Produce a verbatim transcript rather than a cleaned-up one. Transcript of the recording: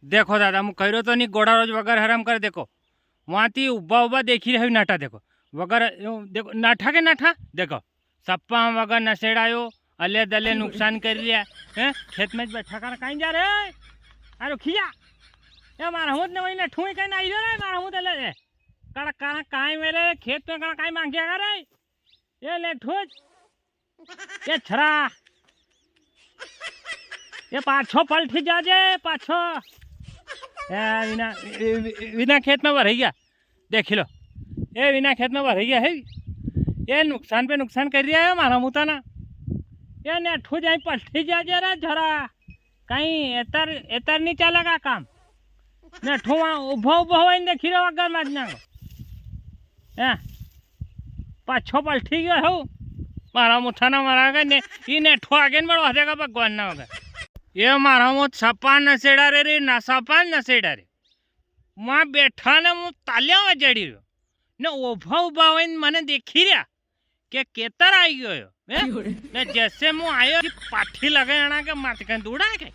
देखो दादा, मु कह रहो तो नी, गोड़ा रोज वगर हराम कर। देखो, वहां ती उब्बा उब्बा देखी रहे नाटा। देखो, वगर, यो, देखो, नाटा के नाटा। देखो, सप्पा वगर नसेड़ायो, अले दले नुकसान कर रिया है। खेत में बैठा कर काई जा रहे? अरे खिया, ए मारा हूँ ने वही ना ठुई कहीं आई रे, मारा हूँ दले। कड़ कहाँ काई मेरे खेत में कहाँ काई मांगिया करे? ये ले ठुज। ये छरा। ये पाछो पलटी जाजे, पाछो। ए, विना, ए, विना खेत में भरैया। देख लो। ए, विना खेत में भरैया है। ये नुकसान पे नुकसान कर रिया है मारा मुता ना। ये नेठू जाई पलटी जाजे रे छरा। कहीं एतर, एतर नी चलेगा काम। नेठू वहाँ उभो, उभो वहीं देखी रहो अगर मत ना। हैं? पाछो पलटी गयो हो। मारा मुठा ना मारा का ने, ई नेठो आगे न बढ़वा देगा भगवान ना होगा। ये मारा मुठ सपा नसेड़ा रे, रे ना सपा नसेड़ा रे। वहाँ बैठा ने मु तालियां बजाड़ी रह्यो। ने उभा उभा होइन मने देखी रहा के केतर आई गयो हो, हैं? ने जैसे मु आयो कि पाठी लगे आना के मारते कहीं दौड़ा के।